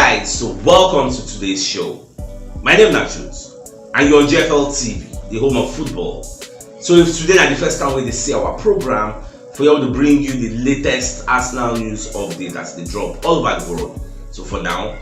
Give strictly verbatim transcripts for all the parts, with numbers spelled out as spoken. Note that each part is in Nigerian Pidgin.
Alright, so welcome to today's show. My name is Nachus, and you're on G F L T V, the home of football. So if today na the first time wey you dey see our program, for here we dey bring you the latest Arsenal news update as e dey drop all over the world. So for now,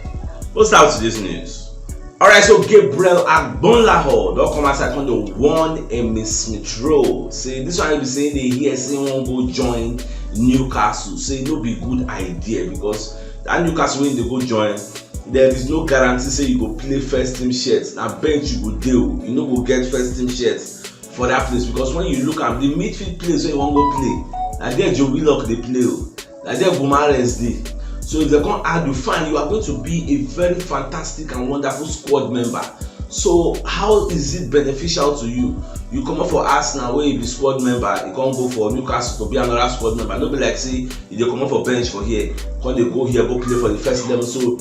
we'll start with today's news. Alright, so Gabriel Agbonlahor don come outside come dey warn Emile Smith Rowe. Say this one be say dey hear say he wan go join Newcastle. Say no be good idea because that Newcastle wey he dey go join, there is no guarantee say you go play first team shirt. Na bench you go dey o. You no go get first team shirt for that place because when you look am, the midfield place wey you wan go play, na there Joe Willock dey play o. Na there Gumares dey. So if dem come add you, fine, you are going to be a very fantastic and wonderful squad member. So how is it beneficial to you? You comot for Arsenal wey you be squad member, you come go for Newcastle to be another squad member. No be like say you dey comot for bench for here, come dey go here go play for the first eleven. So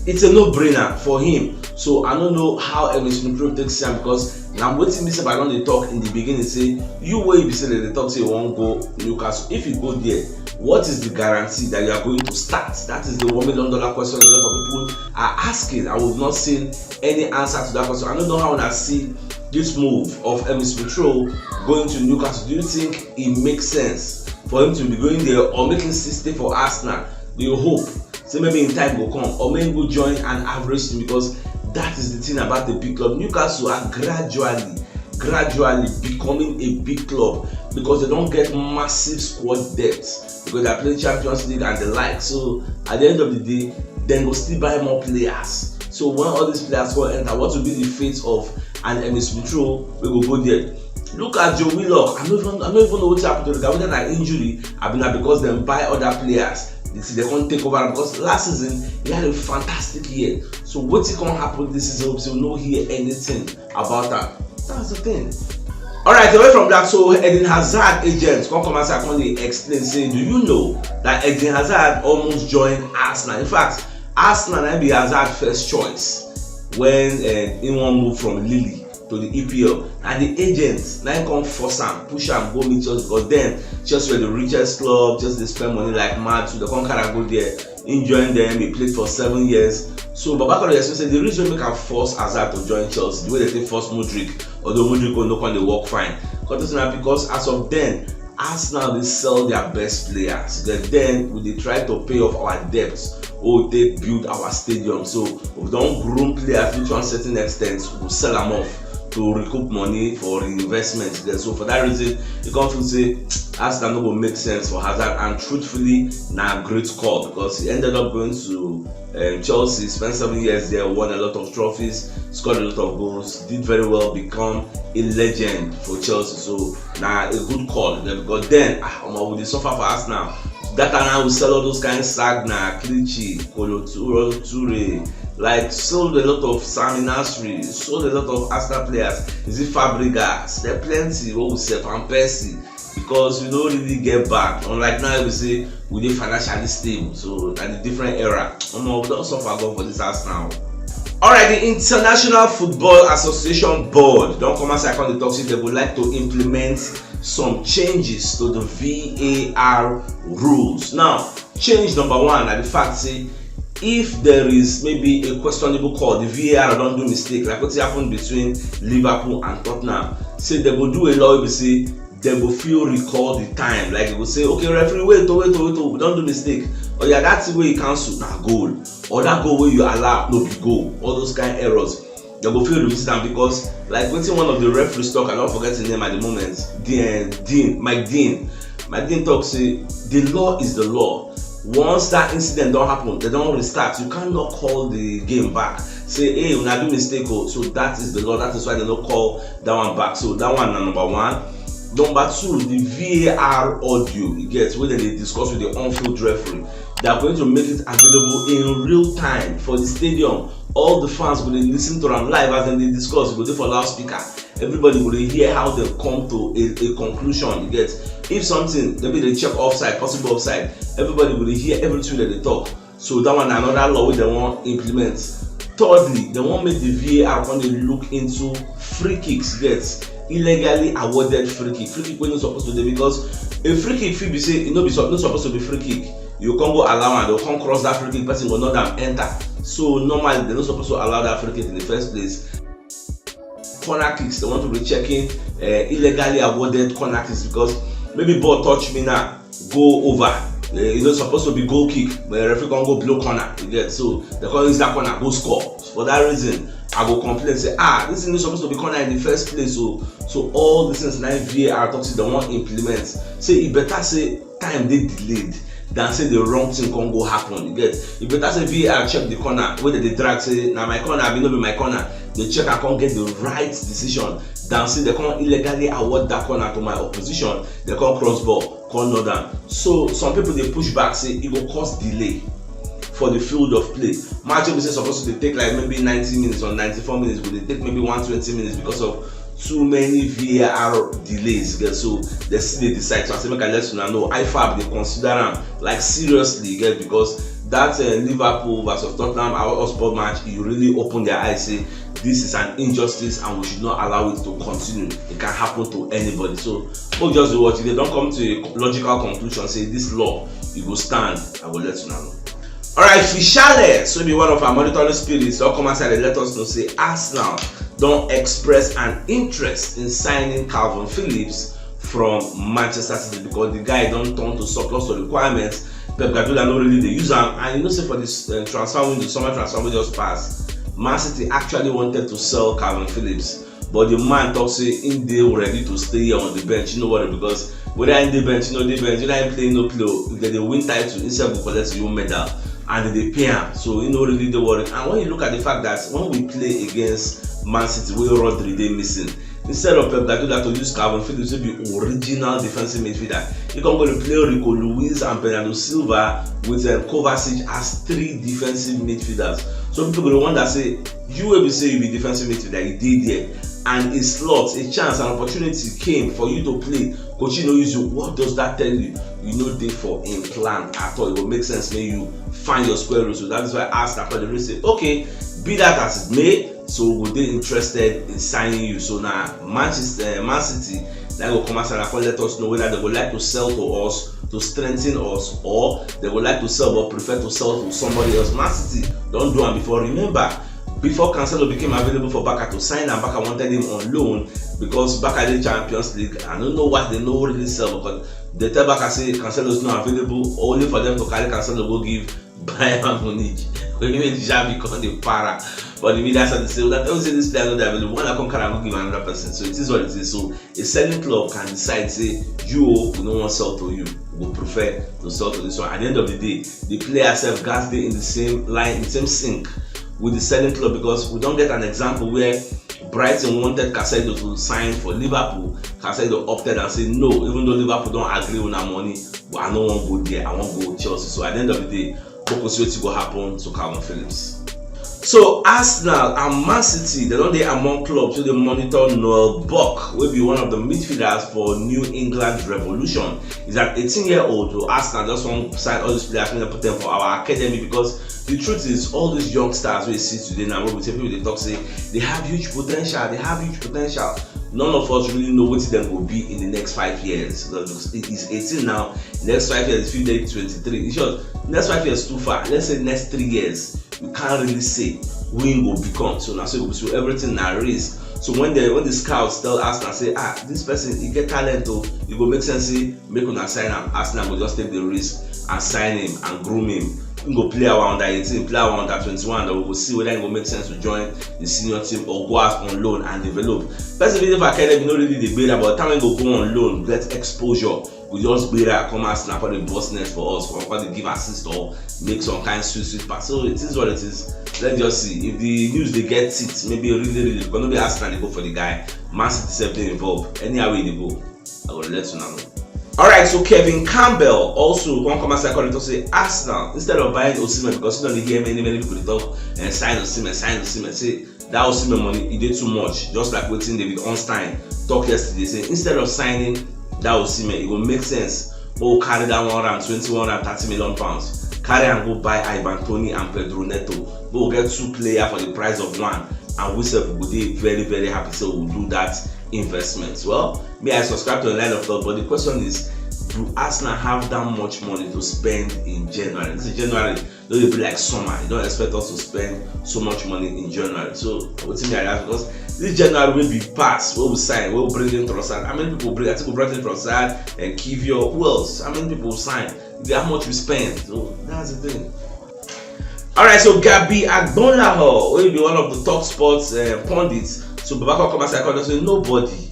it's a no-brainer for him. So I no know how Emile Smith Rowe take see am because na wetin me sef I don dey talk in the beginning say you wey you be say dem dey talk say you wan go Newcastle. If you go there, what is the guarantee that you are going to start? That is the one million dollar question a lot of people are asking. I have not seen any answer to that question. I don't know how una see this move of Emile Smith Rowe going to Newcastle. Do you think it makes sense for him to be going there or make him still stay for Arsenal? Do you hope say maybe in time go come or make him go join an average team? Because that is the thing about the big club. Newcastle are gradually gradually becoming a big club because they don't get massive squad depth because they are playing Champions League and the like. So at the end of the day, then go still buy more players. So when all these players go enter, what will be the fate of an Emile Smith Rowe wey go go there? Look at Joe Willock. I don't even I don't even know what happened to the guy, whether na injury, I mean, because dem buy other players. They say they can't take over because last season he had a fantastic year. So what can happen this season? We no hear anything about that. That's the thing. Alright, away from that, so Eden Hazard agents come come outside come dey explain say, do you know that Eden Hazard almost joined Arsenal? In fact, Arsenal na be Hazard first choice when uh, he wan move from Lille to the E P L. And the agents na come force am, push am go meet Chelsea because then Chelsea were the richest club, just dey spend money like mad, so they come carry am go there. He join them, he played for seven years. So Baba Karo explain say the reason make am force Hazard to join Chelsea, the way they take force Mudryk, although Mudryk no come dey work fine. Because na because as of then, Arsenal dey sell their best players. Then then we dey try to pay off our debts. Oh, they build our stadium. So we don't groom players to a certain extent. We sell them off to recoup money for reinvestment. Then so for that reason, you come to say Arsenal no go make sense for Hazard. And truthfully, na great call because he ended up going to um, Chelsea, spent seven years there, won a lot of trophies, scored a lot of goals, did very well, become a legend for Chelsea. So now a good call. Then because then ah, omo, we dey suffer for Arsenal. That time now we sell all those kind of Sagna, Clichy, Kolo Toure, like sold a lot of Sami Nasri, sold a lot of Arsenal players. Is it Fabregas? There plenty. What we sell, Van Persie, because we don't really get back. Unlike now, we say we dey financially stable, so na the different era. Omo, we don suffer go for this house now. Alright, the International Football Association Board don come outside come dey talk say they would like to implement some changes to the V A R rules. Now, change number one na the fact say if there is maybe a questionable call, the V A R don do mistake, like what happened between Liverpool and Tottenham. Say they go do a law wey be say they go feel recall the time. Like they go say, okay, referee, wait, oh, wait, oh, wait, oh, we don't do mistake. Or yeah, that's the way you cancel na goal. Or that goal where you allow no be goal. All those kind of errors. They go feel revisit them because like waiting one of the referees talk, I don't forget his name at the moment. Dean, Dean, Mike Dean. Mike Dean talk say the law is the law. Once that incident don't happen, they don't restart. You cannot call the game back. Say, hey, una do mistake. Oh, so that is the law. That is why they don't call that one back. So that one na number one. Number two, the V A R audio you get where they discuss with the on-field referee. They are going to make it available in real time for the stadium. All the fans will listen to them live as they discuss. Go dey for loudspeaker. Everybody will hear how they come to a, a conclusion. You get if something maybe they check offside, possible offside. Everybody will hear everything that they talk. So that one another law wey dem wan implement. Thirdly, dem wan make the V A R come dey look into free kicks, get illegally awarded free kick, free kick wey no suppose to dey because a free kick fit be say e no be no suppose to be free kick. You come go allow am, dem come cross that free kick, person go knock am enter. So normally, they're not supposed to allow that free kick in the first place. Corner kicks, they want to be checking uh, illegally awarded corner kicks, because maybe ball touch me now, go over. Uh, you know, supposed to be goal kick, but the referee can't go below corner. You get, so they can't use that corner, go score. For that reason, I go complain, say, ah, this thing is supposed to be corner in the first place. So, so all these things like V A R talks, they won't implement. Say it better say time they delayed than say the wrong thing can go happen. You get, it better say V A R check the corner, whether they drag, say, now my corner, I be no be my corner. They check, I can't get the right decision than say they can't illegally award that corner to my opposition. They can't cross ball, can't know them. So some people they push back, say it will cause delay for the field of play. Match will be say supposed to take like maybe ninety minutes or ninety-four minutes, but they take maybe one twenty minutes because of too many V A R delays. Get, so they still they decide. So I say make I let you know, I fab they consider them like seriously, get, because that uh, Liverpool versus Tottenham Hotspur match, you really open their eyes, say this is an injustice and we should not allow it to continue. It can happen to anybody. So we'll just do what they don't come to a logical conclusion, say this law, it will stand. I will let you know. All right, Fishale, so be one of our monitoring spirits, don't come outside and let us know, say Arsenal don't express an interest in signing Calvin Phillips from Manchester City because the guy don't turn to surplus to requirements. Pep Guardiola no really they use him, and you know say for this uh, transfer window, summer transfer window just passed, Man City actually wanted to sell Calvin Phillips, but the man talk say him dey ready to stay here on the bench, you know what, because whether in the bench, you know the bench, whether him play, no play, if they dey win title, himself go collect your medal, and they pay him, so you know really the worry. And when you look at the fact that when we play against Man City, where Rodri they missing, instead of Pep Guardiola to use Calvin Phillips to be original defensive midfielder, he can go to play Rico Luis and Bernardo Silva with um, Kovacic as three defensive midfielders. So people go wonder say, you will be say you be defensive midfielder, you did there, and a slot, a chance, an opportunity came for you to play. Coach, you know, use you. What does that tell you? You know, they for in plan at all. It will make sense when you find your square root. So that is why I asked that question. Say, okay, be that as it may, so would they interested in signing you? So now Manchester, Man City, that will come outside and let us know whether they would like to sell to us to strengthen us, or they would like to sell but prefer to sell to somebody else. Man City don't do am before. Remember, before Cancelo became available for Barca to sign, and Barca wanted him on loan because Barca dey Champions League. I don't know why they no really sell, because they tell Barca say Cancelo is not available, only for them to carry Cancelo go give Bayern Munich. When you make Xavi become the para, but the media said say that, oh, say this player not available. When I come carry am go give another person, so it is what it is. So a selling club can decide say, you, we no wan sell to you, we go prefer to sell to this one. At the end of the day, the player sef gas dey in the same line, in the same sync with the selling club, because we don't get an example where Brighton wanted Caicedo to sign for Liverpool. Caicedo opted and said no, even though Liverpool don't agree on our money, but I no wan go there, I wan go Chelsea. So at the end of the day, we go see wetin go happen to Calvin Phillips. So Arsenal and Man City, they don't dey among clubs wey dey monitor Noel Buck, wey be one of the midfielders for New England Revolution. He's an eighteen-year-old, so Arsenal just wan sign all these players, make dem put them for our academy, because the truth is, all these youngsters wey you see today now, wey we say people dey talk say they have huge potential, they have huge potential. None of us really know wetin dem go be in the next five years. Because he's eighteen now, next five years, if you dey twenty-three, in short, next five years too far. Let's say next three years, you can't really say who he go become. So now, so, so everything na race. So when the, when the scouts tell Arsenal say, ah, this person, he get talent, oh, it go make sense say make una sign am. Arsenal go just take the risk and sign him and groom him. He go play our under eighteen, play our under twenty-one, then we go see whether it go make sense to join the senior team or go out on loan and develop. Person wey dey for academy no really dey gbera, but time wey go go on loan, get exposure, we just gbera come Arsenal, come dey burst net for us, come, come dey give assist or make some kind sweet sweet pass. So it is what it is. Let's just see if the news dey get it. Maybe really, really, because no be Arsenal dey go for the guy. Man City sef dey involved. Anyhow wey e dey go, I go let una know. All right, so Kevin Campbell also wan come outside come dey talk say Arsenal, instead of buying Osimhen, because you don dey hear many many people dey talk and sign Osimhen, sign Osimhen, say that Osimhen money, e dey too much. Just like wetin David Ornstein talk yesterday, say instead of signing that Osimhen, e go make sense make we carry that one round twenty, one round thirty million pounds, carry am go buy Ivan Toney and Pedro Neto, make we get two player for the price of one, and we sef go dey very very happy say we do that investment. Well, me, I subscribe to the line of thought, but the question is, Do Arsenal have that much money to spend in January? This is January, no dey be like summer. You don't expect us to spend so much money in January. So wetin me I ask, because this January wey be pass, wey we sign, wey we bring in Trossard, how many people bring? I think we brought in Trossard and Kivior. Who else? How many people sign? How much we spend? So that's the thing. Alright, so Gabby Agbonlahor, wey be one of the top sports uh, pundits, so Babako come outside come say nobody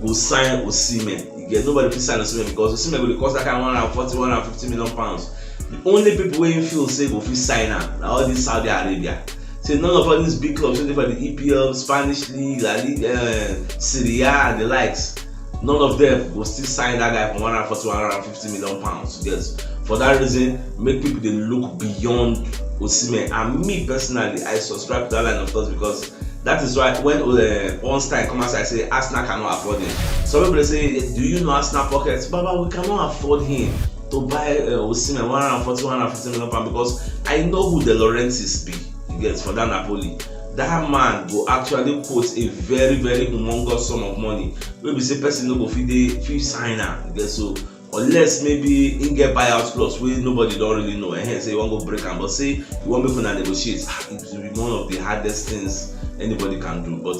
go sign Osimhen. You get, nobody fit sign Osimhen because Osimhen go dey cost that kind one hundred forty, one hundred fifty million pounds. The only people wey feel say go fit sign am na all this Saudi Arabia. Say none of all these big clubs, say for the E P L, Spanish league, La Liga, uh, Serie A and the likes, none of them go still sign that guy for one hundred forty, one hundred fifty million pounds. Yes, for that reason, make people dey look beyond Osimhen. And me personally, I subscribe to that line of thoughts because that is why when uh, Ornstein come outside say Arsenal cannot afford him. Some people dey say, "Do you know Arsenal pockets?" Baba, we cannot afford him to buy uh, Osimhen one hundred forty, one hundred fifty million pounds because I know who De Laurentiis be. You get, for that Napoli, that man go actually quote a very, very humongous sum of money wey be say person no go fit dey fit sign am. You get, so unless maybe he get buyout clause wey nobody don really know, and say you wan go break am, but say you wan make una negotiate, ah, it will be one of the hardest things anybody can do. But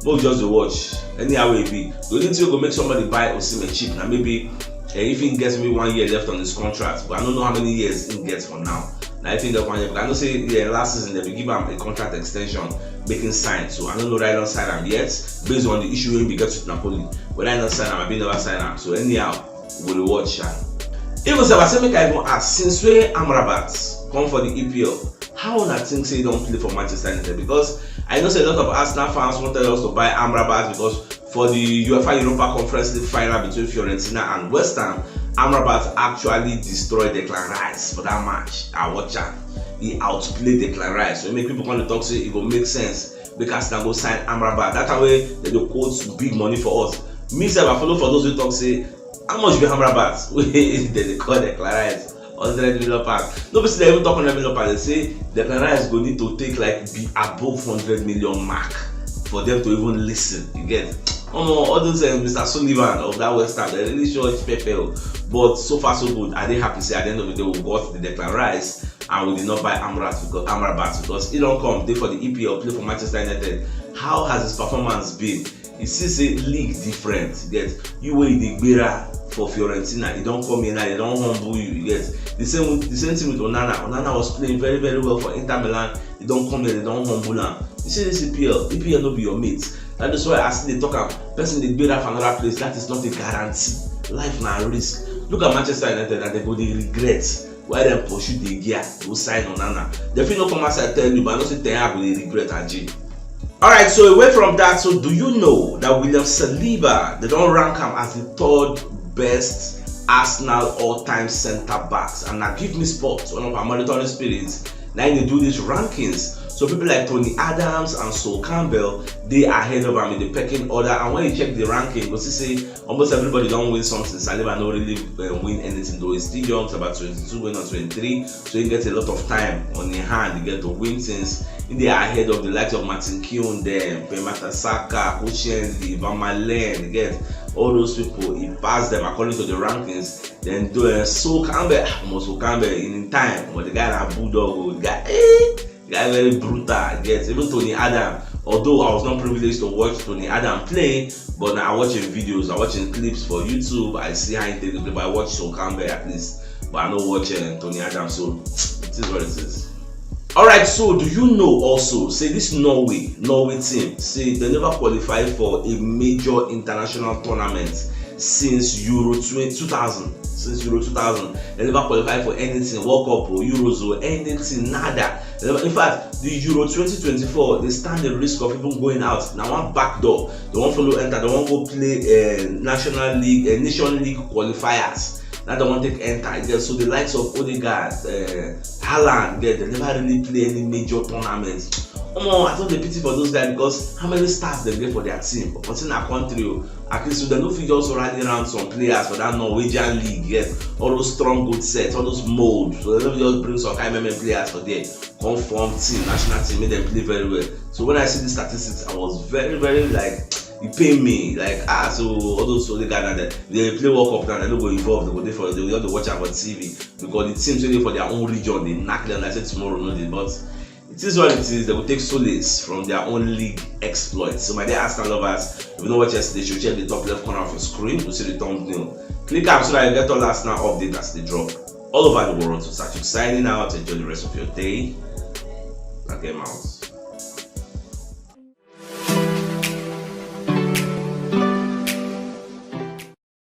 make we just dey watch. Anyhow wey e be, the only thing wey go make somebody buy Osimhen cheap na maybe uh, if he gets maybe one year left on his contract, but I don't know how many years he gets for now. Now if he get one year, but I know say yeah, last season they be give him a contract extension, making sign. So I don't know whether he don sign am yet, based on the issue wey we get with Napoli. Whether he don sign am, I be never sign am. So anyhow, we will watch am. Even sef, I say make I even ask, since wey Amrabat come for the E P L, how una think say he don play for Manchester United? Because I know say a lot of Arsenal fans wanted us to buy Amrabat because for the UEFA Europa Conference League final between Fiorentina and West Ham, Amrabat actually destroyed Declan Rice for that match. I watch am. He outplayed Declan Rice. So e make people come dey talk say e go make sense make Arsenal go sign Amrabat. That time wey dem dey quote big money for us. Me sef, I follow for those wey talk say how much be Amrabat wey dem dey call Declan Rice. Hundred million pounds. No be say dem even talk hundred million pounds. Dem say Declan Rice go need to take like be above hundred million mark for them to even listen. You get? Omo, all those uh, Mister Sullivan of that West Ham, they really show it pepper. Oh. But so far so good. I dey happy say at the end of the day we got the Declan Rice and we did not buy Amrabat because Amrabat because he don come dey for the E P L, play for Manchester United. How has his performance been? You see say league different. You get, you wey you dey gbera for Fiorentina, you don come here now, they don humble you. You get, the same the same thing with Onana. Onana was playing very, very well for Inter Milan. They don come here, they don humble am. You see this E P L, E P L no be your mate. That is why I still dey talk am. Person dey gbera for another place, that is not a guarantee. Life na risk. Look at Manchester United, and they go dey regret why dem pursue De Gea go sign Onana. Dem fit no come outside tell you, but I know say Ten Hag go dey regret, Aji. Alright, so away from that, so do you know that William Saliba, they don rank am as the third best Arsenal all-time centre backs? And na Give Me Sport, one of our monitoring spirits, na im dey do these rankings. So people like Tony Adams and Sol Campbell dey ahead of am in the pecking order. And when you check the ranking, you go see say almost everybody don win something. Saliba no really uh, win anything though. He's still young, he's about twenty-two going on twenty-three. So he gets a lot of time on his hand. He get to win things. He dey ahead of the likes of Martin Keown, dem, Bukayo Saka, Koscielny, Van Malen. He get all those people. He passed them according to the rankings. Then do uh, Sol Campbell, ah, omo, Sol Campbell in time, but the guy na bulldog, oh, the guy, eh, the guy very brutal. Yes, even Tony Adam. Although I was not privileged to watch Tony Adam play, but now I watch him videos, I watch him clips for YouTube. I see how he take the clip. I watch Sol Campbell at least, but I don't watch uh, Tony Adam. So it is what it is. Alright, so do you know also say this Norway, Norway team, say they never qualify for a major international tournament since Euro twenty, two thousand. Since Euro two thousand, they never qualify for anything. World Cup or Euros or anything, nada. They never, in fact, the Euro twenty twenty-four, they stand the risk of even going out. Now one back door, they won't follow enter. They won't go play uh, National League, uh, Nation League qualifiers. That they won't take enter. Yes, so the likes of Odegaard, uh, Haaland, yeah, they never really play any major tournaments. Omo, I don't dey pity for those guys because how many stars they get for their team? But in our country, oh, at least so they no fit just rally around some players for that Norwegian league. Yes, all those strong good sets, all those molds. So they no fit just bring some kind of players for there. Come form team, national team, make them play very well. So when I see the statistics, I was very, very like e pain me. Like, ah, so all those Senegal now, they, they play World Cup now, they no go involve, they go dey for, they go just dey watch am for T V, because the teams wey dey for their own region dey knack them like say tomorrow no dey. But it is what it is. They go take solace from their own league exploits. So my dear Arsenal lovers, if you no watch yesterday show, check the top left corner of your screen, you see the thumbnail. Click am so that you get all Arsenal update as they drop all over the world. So Sachuk signing out. Enjoy the rest of your day. I get out.